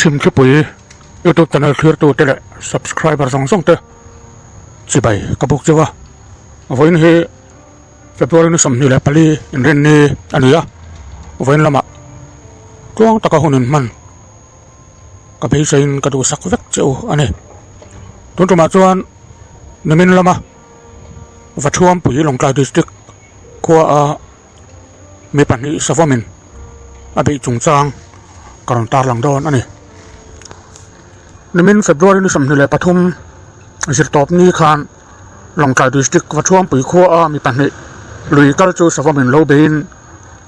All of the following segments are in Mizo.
Chhimthlipui YouTube channel thlirtute leh subscriber zawng zawng te chibai ka buk cheu a, vawiin hi February ni 24 inrinni a ni a, vawiin lamah tluang taka hun inhman ka beiseiin ka duhsak vek che u a ni. Tun tumah chuan nimin lama Vathuampui Lawngtlai District khua a mi pahnih savawmin a beih chungchang ka rawn tarlang dawn a ni. Nimin February ni 23 zirtawp ni khan Lawngtlai District Vathuampui khua a mi pahnih lui kal chu savawmin lo beiin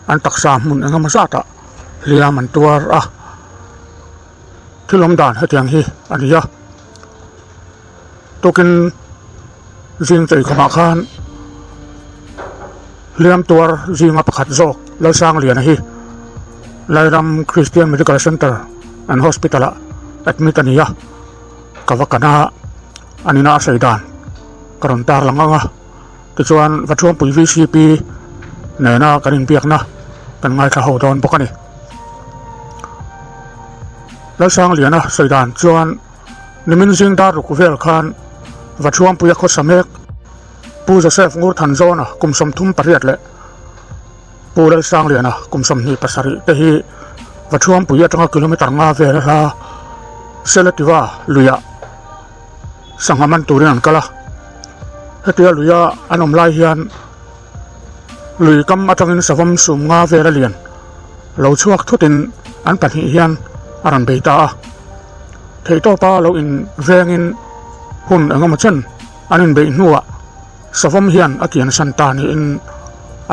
an taksa hmun engemaw zatah hliam an tuar a. Thil awm dan hetiang hi a ni a, tukin zing chei khawmah khan hliam tuar zinga pakhat zawk Lalsangliana hi Lairam Christian Medical Centre and Hospital ah admit a ni a, ka va kan a, a nina a sawi dan ka rawn tarlang ang a, tichuan Vathuampui VCP nena kan inbiakna kan ngaithla ho dawn bawk a ni. Lalsangliana sawi dan chuan nimin zing dar ruk vel khan Vathuampuia khawsa mek Pu Joseph Ngurthanzawna kum 38 leh Pu Lalsangliana kum 27 te hi Vathuampui atanga kilometre nga vel a hla Selativa luiah sangha man turin an kal a. Hetia luia an awm lai hian lui kam atangin savawm sum nga vel a lian lo chhuak thutin an pahnih hian a rawn bei ta a. Theihtawpa lo in vengin hun engemaw chen an inbeih hnuah savawm hian a kian san ta niin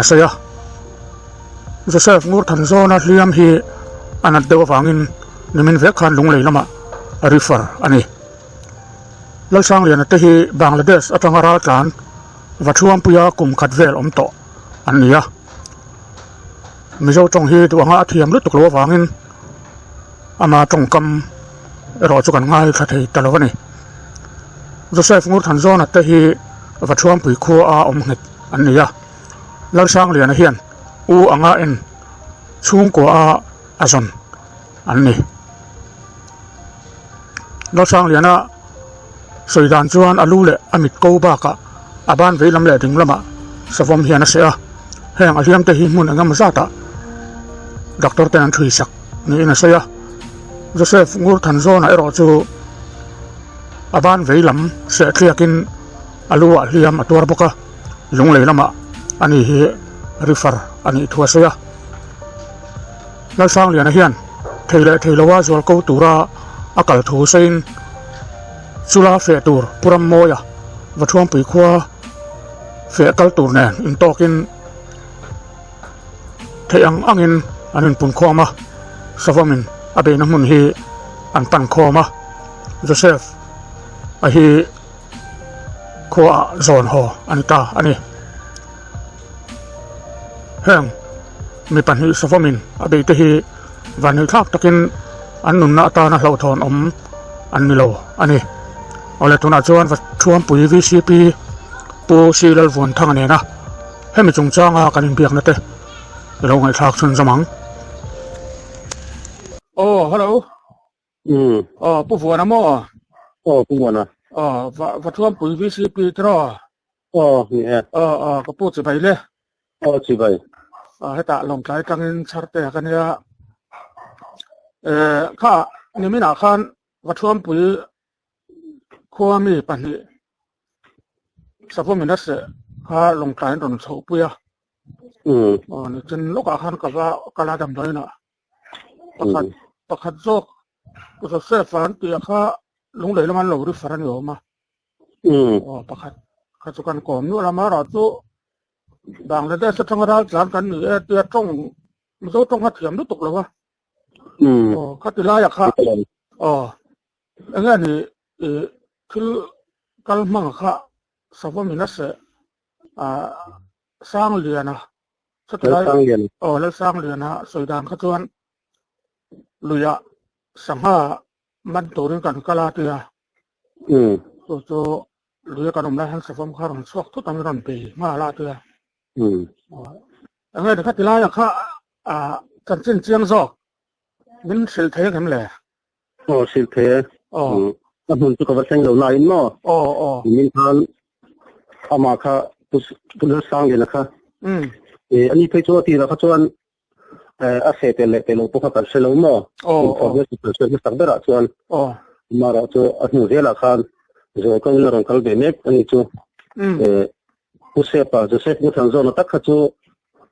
a sawi a. Joseph Ngurthanzawna hliam hi a nat deuh avangin nimin vek khan Lunglei lamah a refer a ni. Lalsangliana te hi Bangladesh atanga raltlan Vathuampuia kum khat vel awm tawh an ni a. Mizo tawng hi duh anga a thiam lutuk lo avangin ama tawngkam erawh chu kan ngaithla thei ta lo a ni. Joseph Ngurthanzawna te hi Vathuampui khua a awm nghet an ni a. Lalsangliana hian u anga en chhungkua a a zawn an ni. Lalsangliana sawi dan chuan a lu leh a mit ko bakah a ban vei lam leh ding lamah savawm hian a seh a, heng a hliam te hi hmun engemaw zatah doctor ten an thui sak niin a sawi a. Joseph Ngurthanzawna erawh chu a ban vei lam seh thliakin a lu ah hliam a tuar bawk a, lunglei lamah ani hi refer a nih thu a sawi a. Lalsangliana hian thei leh thei loa zual ko tura a kal thu sawiin chula feh tur Pu Rammawia Vathuampui khua feh kal tur nen intawkin theih ang angin an inpun khawm a, Savawmin a beihna hmun hi an pan khawm a, Joseph a hi khuaah zawn haw a ni ta a ni. Heng mi pahnih savawmin a beih te hi vanneih thlak takin an nunna atana hlauhthawn awm an ni lo a ni. Awle tunah chuan Vathuampui VCP Pu Si Lalvuanthanga nena hemi chungchanga kan inbiakna te i lo ngaihthlak chhunzawm ang. Aw hello. Aw Pu Vuana maw? Aw Pu Vuana. Aw Vathuampui VCP tiraw? Aw ni e. Aw aw ka pu chibai le. Aw chibai. Aw hetah Lawngtlai tangin Chharte ka nia. Eh kha niminah khan Vathuampui khua mi pahnih Savawmin a seh kha Lawngtlai an rawn chhohpui a. Aw nichin lawkah khan ka va kal a damdawiinah. Pakhat pakhat zawk Joseph-a an tih ah kha Lunglei lama an lo refer a ni awm a. Aw pakhat kha chu kan kawm nual a amaherawh chu Bangladesh atanga ral tlan kan ni e tia tawng Mizo tawng kha thiam lutuk lo a. Aw khati laiah kha aw eng nge ni ih thil kal hmang kha savawmin a seh ah Sangliana chutah lai aw Lalsangliana sawi dan kha chuan luiah sangha man turin kan kal a tia chu chu luia kan awm lai hian savawm kha rawn chhuak thut ang rawn bei nghal a tia eng nge kha ti laia kha chanchin chiang zawk min hrilh thei ang em le? Aw hrilh thei e. Aw. A hmun chu ka va thleng lo nain maw? Aw aw. Nimin khan amah kha Pu Pu Lalsangliana kha Um. Eh ani phei chu a tirah kha chuan eh a seh tel leh tel lo pawh kha kan hre lo maw? Aw aw. Kan hre hmasak berah chuan Aw. amaherawh chu a hnu zelah khan zawi ko in a rawn kal ve mek a ni chu. Um. Eh Pu Sepa Joseph Nguthanzawna tak kha chu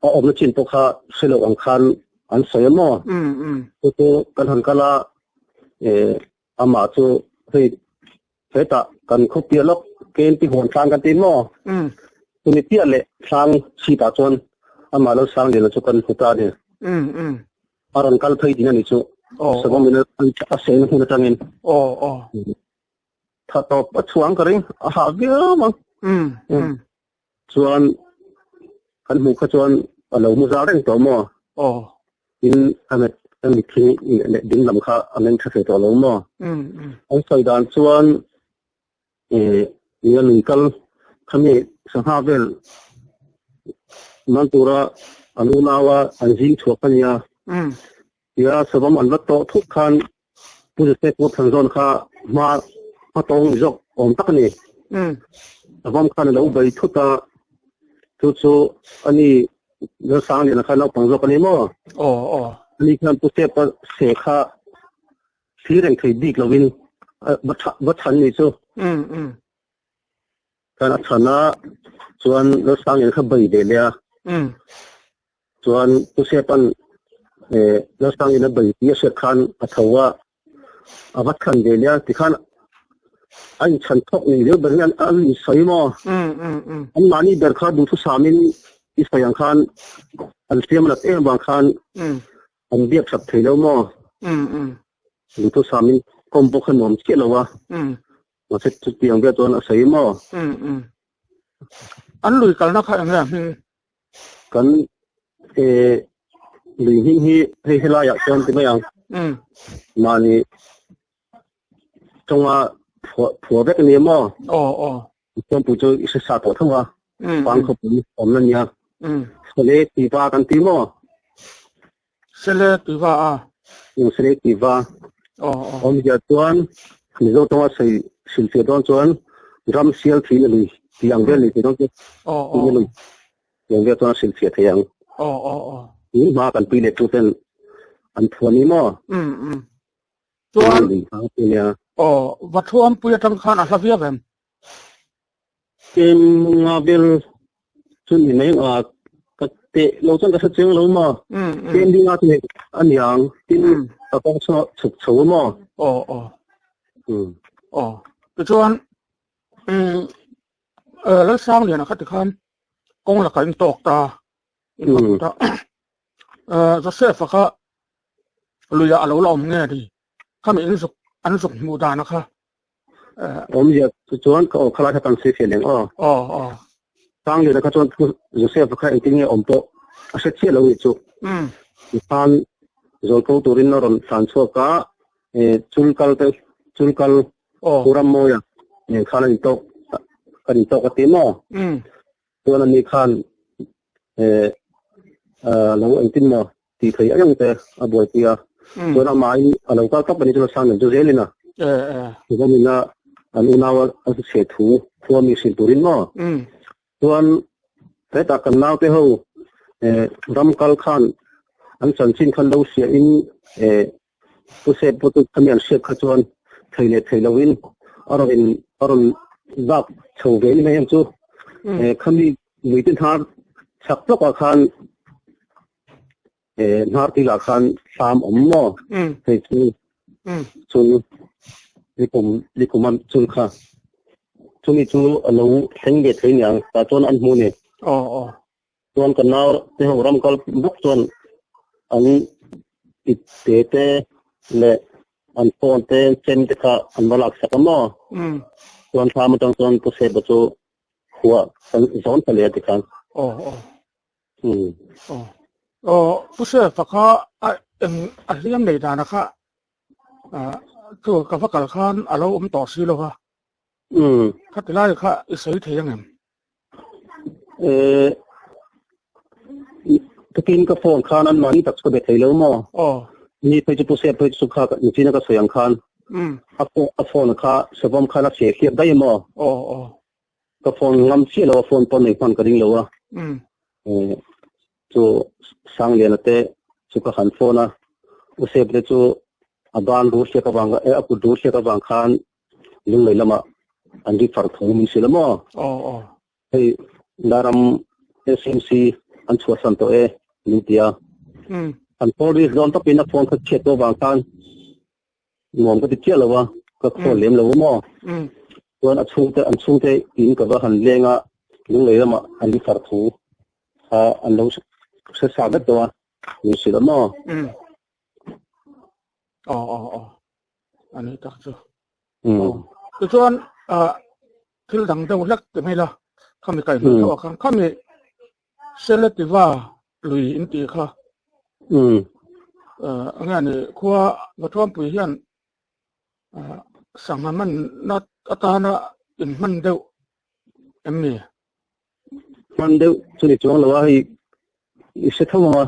a awmna chin pawh kha hre loh ang khan an sawi a maw? Um um. Chu chu kan han kal a eh amah chu hei hetah kan khaw piah lawk KNP huan tlang kan ti maw? Um. Chumi piah leh tlang chhipah chuan amah lo sang lian chu kan hmu ta a ni. Um um. A rawn kal phei din a ni chu. Aw. Savawm in a sehna hmun atangin. Aw aw. Tha tawp a chhuang ka ring a hah viau ang. Um um. Chuan kan hmuh kha chuan a lo mu zar reng tawh maw? Aw. Tin a mit a mitthing leh ding lam kha a meng tha thei tawh lo maw? Um um. An sawi dan chuan eh nia lui kal khami sangha vel man tura an unaua an zing chhuak a nia. Um. Tia savawm an va tawh thut khan Pu Joseph Pu Thanzawn kha hma hma tawng ni zawk awm tak a ni. Savawm khan a lo bei thut a, chu chu a ni Lalsangliana kha naupang zawk a ni maw? Aw aw. Ani khan Pu Sepa se kha thlir reng thei bik lovin va va chhan ni chu. Khan a chhan a, chuan Lalsangliana kha bei ve leh a. Chuan Pu Sepa'n Lalsangin a bei tih a hriat khan a tho a, a va chhan ve leh a, tikhan a inchhan thawk ni viau ber hian an insawi maw? Anmahni ber kha duhthusamin i sawi ang khan an hriam lat em vang khan an biak sak thei lo maw? Duhthusamin kawm pawh kha nuam chiah lo a, mahse chutiang vel chuan a sawi maw? An lui kalna kha eng nge a hming? Kan eh lui hming hi hei helaiah chuan ti mai ang. Mahni tawnga phuah phuah vek a ni maw? Aw aw. Chuanpui chu i hre sa tawh tho a. Pang khawpui awmna a nia. Sele tiva kan ti maw? Sele tiva a. Sele tiva. Aw aw. Awmzia chuan Mizo tawnga sawi hrilhfiah dawn chuan ram sial thin a lui tih ang vel ni thei dawn chu. Aw aw. Tiang vel chuan a hrilhfiah thei ang. Aw aw aw. Tun hma kan pui leh tu ten an phuan ni maw? Um um. Chuan aw Vathuampui atang khan a hla viau em? Kem nga vel chu ni mai ang a ka teh lo chuan ka hre chiang lo maw? Um um. Kem ding a chu a niang tin ka kawng chu chhuk chho a maw? Aw aw. Um. Aw. Tichuan um Lalsangliana kha tikhan kawng lakah in tawk ta in tawk ta Joseph-a kha luiah a lo la awm nge ni khami in zuk an zuk hmuh dana kha awmzia chu chuan ka aw khalai kha kan sawi fiah leng aw aw aw Sangliana kha chuan Joseph-a kha engtin nge awm pawh a hre chiah lo ni chu tikhan zawl ko turin a rawn tlan chhuak a chul kal te chul kal Aw. Pu Rammawia nen khan an intawk kan intawk a ti maw? Chuan ani khan eh lo engtin maw tih thei ang te a buaipui a. Chuan amahin a lo kal tawp a ni chuan a sang nen chu zelin a. Chuan a an unau a chhe thu khua mi hrilh turin maw? Chuan hetah kan naute ho eh ram kal khan an chanchin khan lo hriahin eh Pu Sep pawh chu khami an hriat kha chuan thei leh thei loin a rawn in a rawn vak chho ve ni mai ang chu. Eh khami mite hnar chak lawkah khan eh hnar tilah khan hlam awm maw? Hei chu chul likum likum a chul kha chumi chu a lo thleng ve thei niang tah chuan an hmu ni. Aw aw. Chuan ka nau te ho ram kal bawk chuan an ip te te leh an phone te chem te kha an va lak sak a maw? Chuan thlam atang chuan Pu Seba chu huah kan zawn ta leh a tikhan. Aw aw. Aw. Aw Pu Seba kha a eng a hliam nei dana kha chu ka va kal khan a lo awm tawh si lo va. Khati lai kha i sawi thei angem? Eh, tukin ka phone khan an mahni tak chu ka be thei lo maw? Aw. Ni phei chu Pu Sep phei chu kha nichina ka sawi ang khan a phone kha savawm khan a seh hliap daih emaw? Aw aw. Ka phone ngam chiah lo a phone pawh nei hman ka ring lo a. Chu Sangliana te chu ka han phone a, U Sep te chu a ban ru hliak avang a kut ru hliak avang khan lunglei lamah an ri far tho min hrilh a maw? Aw aw. Hei Laram SMC an chhuahsan tawh e min ti a. An phone ri zawn tawpin a phone kha chhiat tawh avang khan nuam ka ti chiah lo a, ka khawl lem lo a maw? Chuan a chhungte an chhungte in ka va han leng a, lunglei lamah an ri far thu kha an lo hre sa vek tawh a, min hrilh a maw? Aw aw aw. A ni tak chu. Tichuan thil dang deuh hlek ti mai la, khami kaihhnawh theuh ah khan khami Seletiva lui in tih kha enge a ni khua Vathuampui hian sangha man na atana in hman deuh em ni? Hman deuh chu ni chuang lo a, hei i hre tho ang a,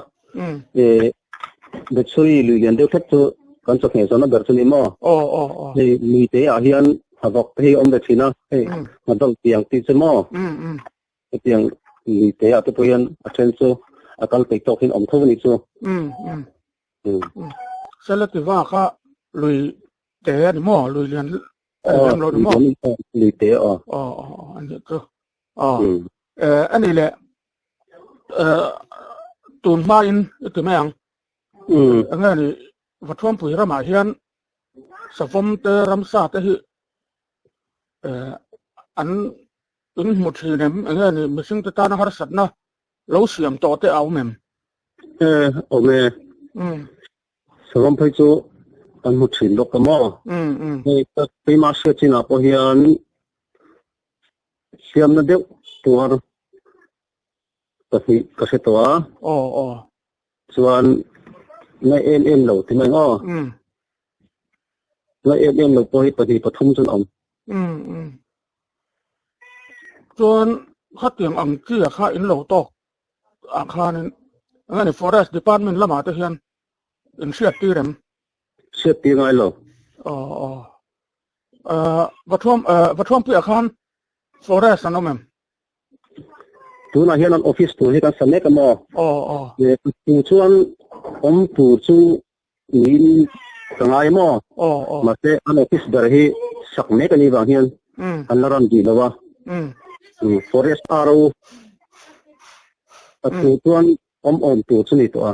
Bethsuri lui lian deuh hlek chu kan chawhmeh zawhna ber chu ni maw? Hei lui te ah hian havawk te hi a awm ve thin a, hei nghadawlh tiang tih chu maw? Hetiang lui te ah te pawh hian a then chu a kal peih tawk hian awm tho a nih chu. Selativa kha lui te a ni maw? Lui lian a ni lem lo ni maw? Lui te aw. Aw aw a nih chu. Aw a nih leh tun hmain i ti mai ang. Enge ni Vathuampui ramah hian savawm te ramsa te hi an in hmu thin em? Enge ni mihring te tana harsatna lo siam tawh te a awm em? Awm e. Savawm phei chu kan hmu thin bawk a maw? Hei keimah hriat chinah pawh hian hliamna deuh tuar pahnih ka hre tawh a. Aw aw. Chuan ngaih em em lo ti mai aw. Ngaih em em lo pawh hi pahnih pathum chuan a awm. Chuan khatiang ang chi ah kha in lo tawk ah khanin eng nge forest department lamah te hian in hriat tir em? Hriat tir ngai lo. Aw aw. Vathuam Vathuampuiah khan forest an awm em? Tunah hian an office tur hi kan sa mek a maw? Aw aw. Chu chuan awm tur chu niin ka ngai maw? Aw aw. Mahse an office ber hi sak mek a nih vang hian an la run dih lo a. Forest RO a chu chuan awm awm tur chu ni tawh a.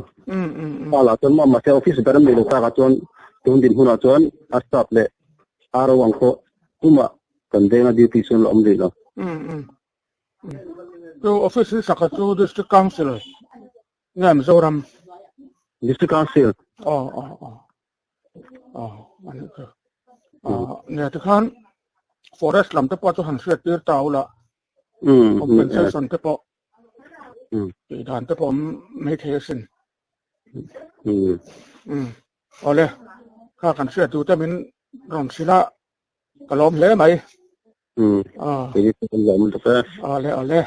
Pala chuan maw mahse office ber an nei lo takah chuan tun din hunah chuan a staff leh RO ang pawh tumah kan venga duty chuan la awm rih lo. Chu office hi saka chu district council nge Mizoram? District council. Aw aw aw. Aw a nih chu. Nge tikhan forest lam te pawh chu han hriat tir ta ula. Compensation te pawh tih dan te pawh awm mai thei asin. Awle kha kan hriat duh te min rawn hrilh a ka lawm hle mai. Awle awle.